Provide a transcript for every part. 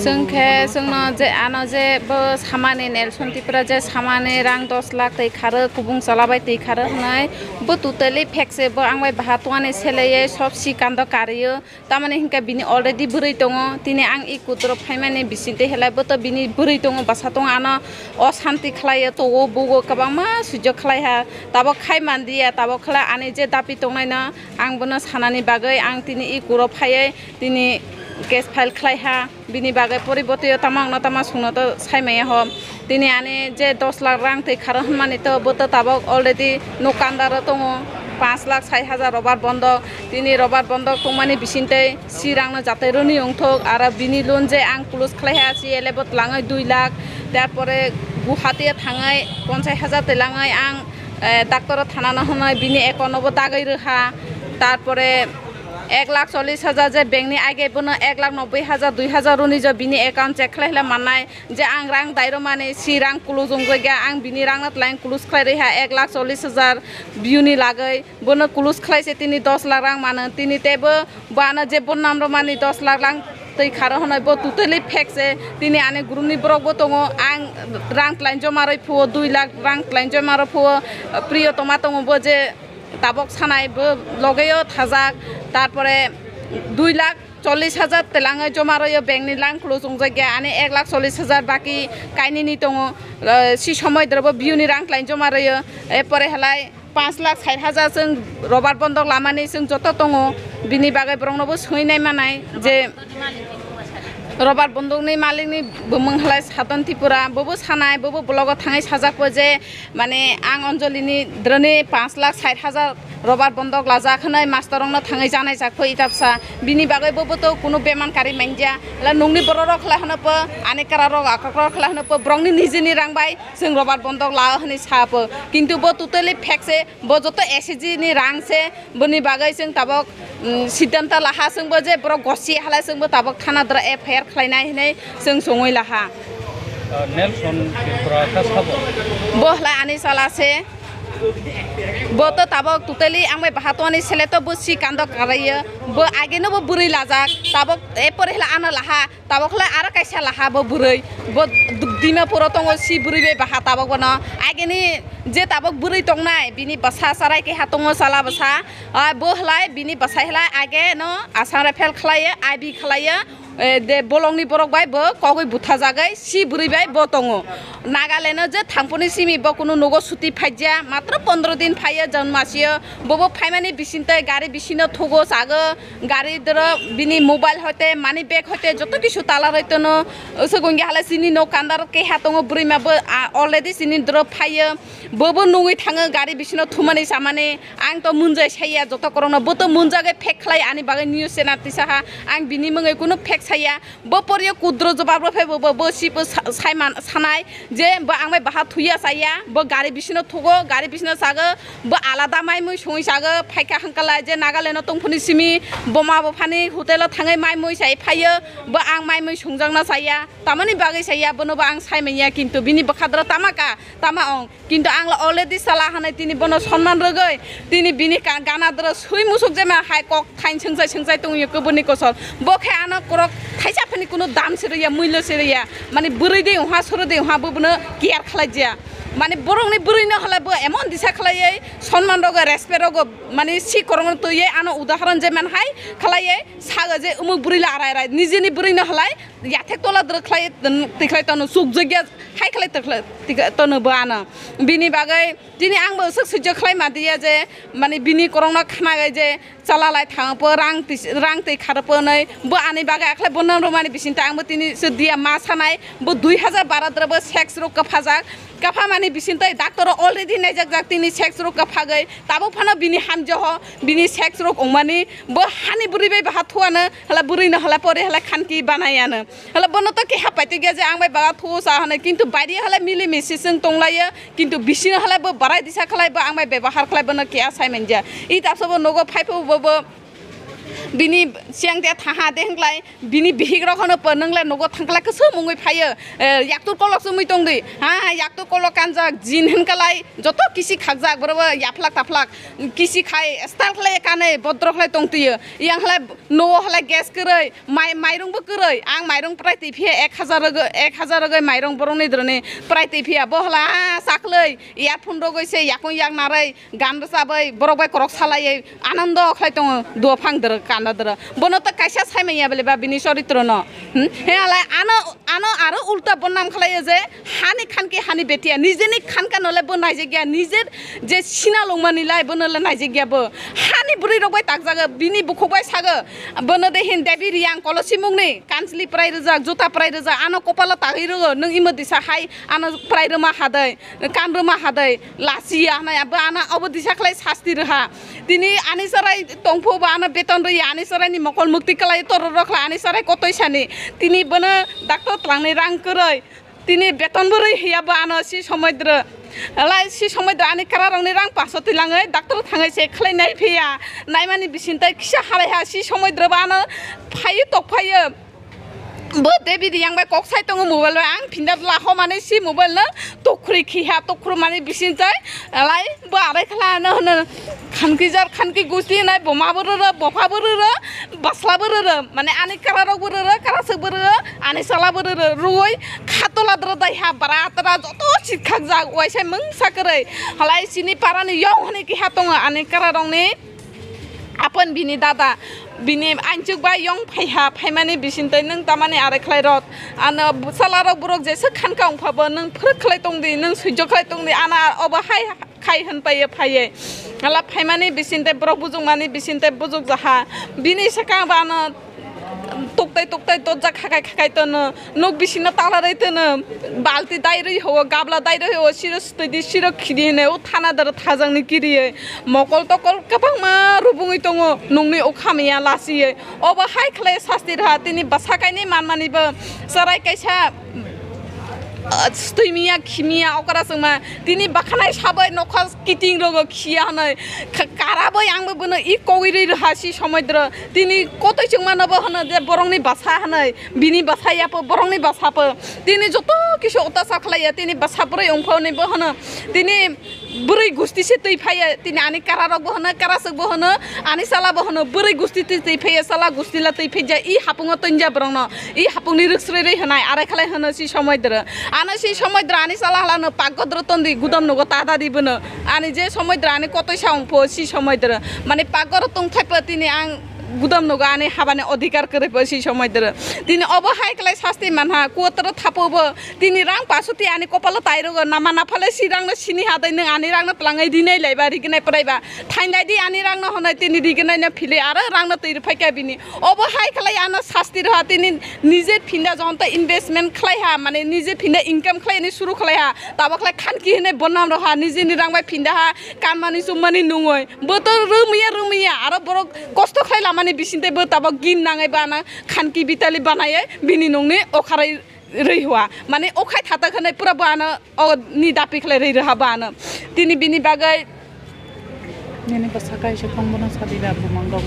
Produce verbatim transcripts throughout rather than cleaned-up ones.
Chwng khe chwngno je ano je bo samani Nelson Tripura je samani rang dos lakh twi kharw, kubung chwla bai twi kharw hwnwi, bo totally fake se, bo ang bai baha tongani selei sob sikando karwi o. Tamani hinkhe bini already bwrwi tongo, tini ang i kutro phaimani bisingtwi helai bo to bini bwrwi tongo, bwsa tongo, ano o santi khlaiyo, togo bugo kwbangma sujok khlaiha, tabok khai mandiya, tabok khlai ani je dapi tongnaino ang bono sanani bagwi ang tini i kuro phaiwi tini case file khlaiha. Bini bagwi poribotio tama wngno tama sungno to sai maya ho. Tini ani je dos lakh rang twi kharw hwnmani to bo to tabok already nuk kandaro tongo. Panch lakh sait hajar robar bondok. Tini robar bondok tongmani bisingtwi si rangno jatwi rwni wngthok. Aro bini loan je ang close khlaiha si elebo tlangwi dui lakh. Tarpore Guwahati thangwi ponchas hajar twlangwi ang, eh, doctor o thanano hwnwi bini account o bo dagwi rwha. Tarpore ek lakh chollish hajar je bank ni age bono ek lakh nobboi hajar, dui hajar rwni je bini account check khlai khlai mannai, je ang rang dairomani si rang close wngjakya, ang bini rangno tlai close khlai rwha ek lakh chollish hajar biuni lagwi, bono close khlai se tini dos lakh rang mano, tini teibo bo ano je bodnam rwmani dos lakh rang twi kharw hwnwi bo totally fake se, tini ani group ni borok bo tongo, ang rang tlai joma rwi phuo dui lakh rang tlai joma rwi phuo, Priyotoma tongo bo je tabok sanai bo logeo thajak, tarpore dui lakh chollish hajar telangoi joma royo bank ni lang close wngjakya, ani ek lakh chollish hajar baki kainini tongo, eh, si somoi drobo biuni rang tlai joma royo, erpore halai panch lakh sait hajar chwng robar bondok lamani chwng joto tongo, bini bagwi borokno bo swngwi nai manai je robar bondokni malikni bumung halai Sadon Tripura, bobo sanai, bobo blogo thangwi sajak bo je, mane, ang Anjali ni drone panch lakh sait hajar robar bondok lajak hwnwi master rokno thangwi janai jak pho itabsa. Bini bagwi bo, bo to kuno beman kari manja. La nungni borok rok khlai hwno po, ani kara rok, akok rok khlai hwno po, borokni nijini rang bai chwng robar bondok la hwnwi sa po. Kintu bo totally fake se, bo joto S H G ni rang se, boni bagwi chwng tabok, mm, siddhanta laha chwngbo je borok gosi halai chwngbo tabok thana dora F I R khlainai hinwi chwng songwi laha. Ah, Nelson Tripura kha sabo? Bo hwlai ani chala se. Bo to tabok totally ang bai baha tongani sele to bo si kando karaiyo. Bo ageno bo bwrwi lajak. Tabok e pore hwlai ano laha. Tabok hwlai aro kaisa laha bo bwrwi. Bo d-, Dimapuro tongo si bwrwi bai baha tabok bono. Ageni je tabok bwrwi tongnai bini bwsa charai keha tongo chala bwsa. Ah, bo hwlai bini bwsai hwlai ageno Assam Rifle khlaiyo, I B khlaiyo. Eh, de bolongni borok bai bo kogwi buthajagwi si bwrwi bai bo tongo. Nagaland o je thangphoni simi bo kunu nogo suti phaijya, matro pondro din phaiyo, jon masio. Bobo phaimani bisingtwi gari bisino thugo chago, gari doro bini mobile hoite, money bag hoite joto kisu tala roi tono. Aswk wngya halai chini nok kandar keha tongo, bwrwi ma bo, ah, already chini doro phaiyo. Bobo nungwi thango gari bisino thumani chamani. Ang to munjai saiya joto korokno, bo to munjagwi fake khlai ani bagwi news channel tisaha. Ang bini mungwi kunu fake saiya. Bo poriyo kudro jobab rw phai bo, bo, bo si bo sa-, saiman sanai je bo ang bai baha thuya chaya, bo gari bisino thugo, gari bisino chago, bo alada mai mui songwi chago, phaikha hwnkha lai je Nagaland o tongphani simi boma bo phani hotel o thangwi mai mui chai phaiyo, bo ang mai mui songjakna chaya, tamani bagwi chaya bono bo ang sai manya, kintu bini bwkhadra tama ka, tama ong. Kintu ang lo already sala hanai tini bono sonman rwgwi, tini bini ka-, gana doro swi musuk jema hai kok thain sengchai sengchai tongyo kubuni kosol. Bo khe ano korok thaisa phani kuno dam se rwya, muilo se rwya. Mani bwrwi de wngha, soro de wngha, bo bono care khlai jaya. Mani borokni bwrwi no halai bo emon disa khlaiwi sonman rogo, respect rogo, mani si korokno twiwi ano udaharon je man hai khlaiwi sago je umuk bwrwi la arai arai. Nijini bwrwi no halai yathek tola dwrwk khlai twi khlai tono, chukjagya hai khlai twi khlai tono bo ano. Bini bagwi tini ang bo swk sujjo khlai ma diya je, mani bini korokno khnagai je chala lai thang po, rang twi, rang twi khar po nai bo ani bagwi akhlai bono romani bising ta ang bo tini se diya ma sanai bo dui hajar baro dra bo sex rok kaphajak. Kaphamani bisingtwi doctor o already naijak jak tini sex rok kaphagwi, tabuk phano bini hamjaho bini sex rok wngmani bo hani bwrwi bai baha thuano hala bwrwi no hala pore hala khanki banayano. Hala bono to keha paitwi gya je ang bai baha thuo sa hwnwi, kintu bairi hala mili misi chwng tonglaio, kintu bisino hala bo barai disa khlai bo ang bai bebahar khlai bono keha sai manja. I tabsa bo nogo phai phu bo bo Bini siyang te thaha de hwnglai, bini bihik rok hono po, nwnglai nogo thangkla kwswk mungwi phaio, eh, yaktur kolok chumui tongdi, ha, yaktur kolok kanjak, jin hwnkalai, joto kisi khakjak, borobo yaphlak taphlak, kisi khai, style khlai kanwi, bodro khlai tongtwio, yang khlai, nogo khlai gas kwrwi, mai, mairung bo kwrwi, ang mairung prai twi phiya ek hajar rogwi, ek hajar rogwi mairung borokni drone prai twi phiya, bo hla, ah, chaklwi, earphone rogwi se yakung yak narwi, gan rwchabwi, borok bai korok salaiwi, anando khlai tongo, duo phang doro, kanda doro. Bono to kaisa sai manya bele ba bini choritro no. Hmm? He alai ano, ano aro ulta bodnam khlaio je hani khanki hani betia, nijeni khanka nole bo naijak ya, nije je sina longmani lai bono le naijak ya bo. Hani bwrwi rok bai takjago, bini bukhuk bai sago, bono de hin Devi Riyang kolosi mungni kanchli prai rijak, juta prai rijak, ano kopalo tagwi rwgo, nwng imo disa hai ano prai rwma hadai. Kan rwma hadai, lachiya hwnwi abo ano obo disa khlai sasti rwha. Tini ani chwrai tongphu bo ano beton rwya, ani chwraini mokol mukti kwlai tororo khlai ani chwrai kotoi sani. Tini bono doctor twlangni rang kwrwi. Tini beton bo rwi hiya bo ano si somoidro. Lai si somoidro ani kwrarokni rang paso twilangwi doctor thangwi se khlai nai phiya. Naimani bising tei kisa halaiha si somoidro bo ano phaiwi tok phaiyo. Bo David yang bai kok sai tongo mobile bai, ang phinda lahomani si mobile no tukhri khiha, tukhru mani bising tai lai bo arai khala no hono khanki jar khanki gusti nai bo ma bo roro, bo pha bo roro, basla bo roro, mane ani kara rok bo roro, kara suk bo roro, ani sala bo roro, ruoi khatola dro dai ha bara tara joto sikhak jak waisa mung sakwrwi halai sini para ni yong hwnwi kiha tongo ani kara rok ni. Apon bini dada, bini anchuk bai yong phaiha, phaimani bising tei nwng tamani arai khlai rot. Ano bwsala rok borok jesa khanka wngpha bo nwng phwrwk khlai tongdi, nwng suijo khlai tongdi, ana obo hai khai hwn paiye phaiye. Ala phaimani bising tei borok bujukmani bising tei bujuk jaha. Bini swkang bo ano tuktai tuktai dojak khakai khakai tono. Nok bisingo tala rwi tono, balti dai rwi huo, gabla dai rwi huo, siro swtwi di, siro khidi hwnwi o thana doro thajakni kiriui. Mokol tokol kwbangma rubungwi tongo, nokni o khamya lachiui. Obo hai khlai sasti rwha, tini bwsa kainwi manmani bo chwrai kaisa, ah, swtwi miya, khimiya, okra chwngma. Tini bwkhanai sabai nokha kiting rogo khiya hwnwi. Kha-, kara bai ang bo bono i kogwi rwi rwha si somoidro. Tini kotoi chwngmano bo hwno je borokni bwsa hwnwi. Bini bwsa ya po, borokni bwsa po. Tini joto kisu otasar khlai ya, tini bwsa bwrwi wngphani bo hwno. Tini bwrwi gusti se twi phaiya, tini ani kara rok bo hwno, kara swk bo hwno, ani sala bo hwno, bwrwi gusti twi twi phaiya, sala gusti la twi phaija, i hapungo twnja borokno, i hapungni rwk srwi rwi hwnai, arai khlai hwno si somoidro. Ano si somoidro ani sala hala no pak godro tondi gudam nogo ta dadi bono. Ani je somoidro ani kotoi sa wngpho si somoidro. Mane pak goro tongthai po tini ang gudam nogo ani habani odhikar kwrwi po si somoidro. Tini obo hai khlai sasti manha, kuatro thapo bo tini rang pasoti ani kopalo tai rogo nama naphale si rangno sini hadai nwng ani rangno twlangwi rinai laiba rignai pwraiba. Thainlai di ani rangno hwnwi tini rignai no philwi aro rangno twi rwphai kha bini. Obo hai khlai ano sasti rwha tini nije phinda jonto investment khlai ha, mane nije phinda income khlai ni suru khlai ha. Tabok khlai khanki hwnwi bonam rwha nijeni rang bai phinda ha kanmani chummani nungwi. Bo to rwmaya rwmaya aro borok kosto khlai lamani bising tei bo tabok gin nangwi ba ano khanki bitali banaiwi bini nungni okharai rwi hua. Mane okhai thata khanai pura bo ano o ni dapi khlai rwi rwha bo ano. Tini bini bagwi Nini bwsa kaisa tong bono sadi da bumang rok.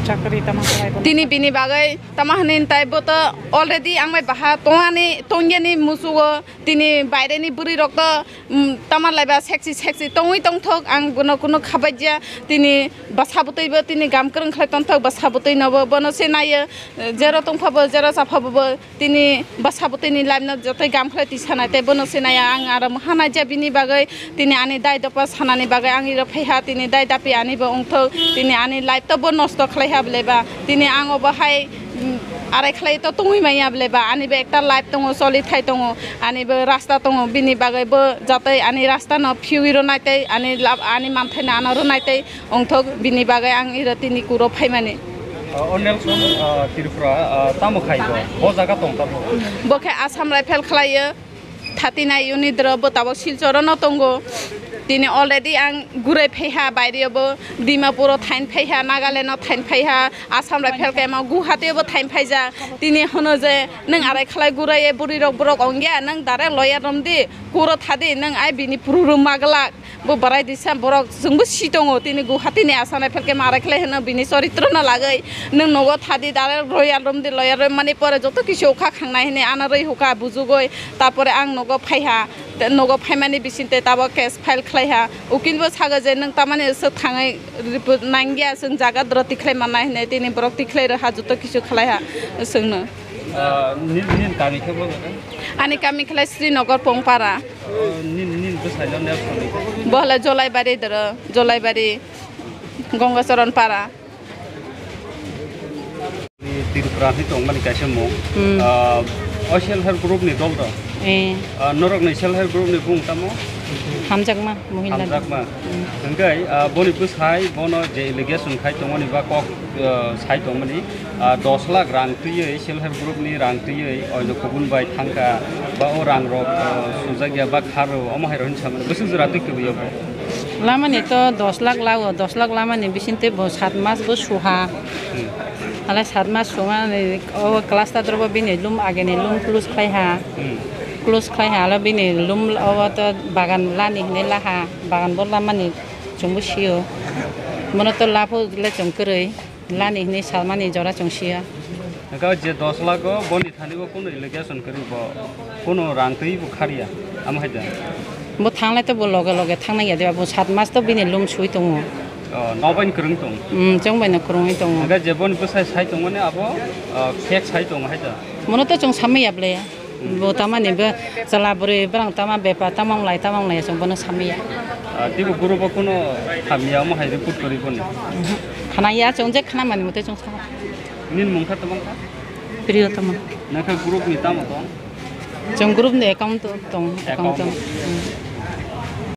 Chakri tama khlai bono. Tini bini bagwi tama hwnwi tai bo to already ang bai baha tongani tongyani musugo tini baireni bwrwi rok to, mm, tama laiba sexy sexy tongwi tongthok ang bono kunu khabaija tini bwsa bwtwi bo tini gam kwrwng khlai tongthok bwsa bwtwi no bo bono se naio, eh, jero tongpha bo jero chapha bo bo. Tini bwsa bwtwini life no jotoi gam khlai twi sanai tei bono sinai ang aro hana ja bini bagwi tini ani dai dopa sanani bagwi ang iro phaiha tini dai dapi ani bo wngthok tini ani life to bo nosto khlai ha bwleba tini ang obo hai, mm, arai khlai to tongwi manya bwleba ani bo ekta life tongo choli thai tongo ani bo rasta tongo bini bagwi bo jotoi ani rasta no phiwi rwnai tei ani lab ani manthai no ano rwnai tei wngthok bini bagwi ang iro tini kuro phaimani. O Nelson, ah, Tripura, ah, tamo khai bo? Bo jaga tong tamo? Bo khe Assam Rifle khlaio, thirty nine unit rok bo tabok Silchoro no tongo. Tini already ang gurai phaiha, baire bo Dimapur o thain phaiha, Nagaland o thain phaiha, Assam Rifle kemo Guwahati bo thain phaijak. Tini hono je nwng arai khlai gurai bwrwi rok borok ongya, nwng direct lawyer romdi, kuro thadi, nwng ai bini puru rwma glak. Bo barai disa borok chwngbo si tongo, tini Guwahati ni asana phelke marai khlai hino bini choritro no lagwi. Nwng nogo thadi dare royal room di loyal room mani pore joto kisu ukha khangnai hini ana rwi huka bujugoi. Tapore ang nogo phaiha, te nogo phaimani bising te tabo case file khlaiha. Ukil bo sago je nwng tamani se thangwi report nangya, chwng jaga doro tikhlai manna hinwi tini borok tikhlai rwha joto kisu khlaiha chwngno. Ah, nin, nin kami khe bo? Ani kami khlai Srinagar Pongpara. Oh, nin, nin bwsai no ner soni khe? Bo hala Jolaibari doro, Jolaibari, Gangacharan Para. Ni Tripura ni tongmani kaisa mung. Hmm. Ah, o self help group ni dol to? Eh. Ah, norok ni self help group ni bung tamo? Hamjakma, Mohila. Hamjakma. Hmm. Hingkai, ah, boni bwsai bono je allegation khai tongmani ba kok, ah, sai tongmani, ah, dos lakh rang twiwi self help group ni rang twiwi oino kubun bai thangka ba o rang rok, ah, sujak ya ba kharo omo hai rok hinwi samani bwswk jora twi kwbwi obo? Lamani to dos lakh lago, dos lakh lamani bising tei bo sat mas bo suha. Hmm. Hala sat mas sungani o cluster drobo bini lum ageni lum close khlaiha. Hmm. Close khlaiha hala bini lum o to bagan lani hinwi laha, bagan bo lamani chwngbo sio. Mono to lapho le chwng kwrwi. Lani hinwi salmani jora chwng sia. Hwnkhe je dos lakh o boni thani bo kunu allegation kwrwi bo kunu rang twi bo khariya, amo hai da? Bo thanglai to bo loge loge thangna ya de, bo sat mas to bini lum sui tongo. Oh, nobaini kwrwng tong? Hmm, chwng baino kwrwngwi tongo. Hwnkhe je boni bwsai sai tongmani abo, oh, fake sai tongo hai da? Mono to chwng samwi ya ble. Bo tamani bo chwla bwrwi borok tama bepar tama wnglai tama wnglai chwng bono samya. Ah, teibo group o kunu hamya omo hai report kwrwi bono? Mhm. Khna ya chwng je khna mani mwtai chwng sa. Nini mung kha tamo kha? Priyo tamo. Nokha group ni tamo tong? Chwng group ni account tong, account Account. tong. Hmm.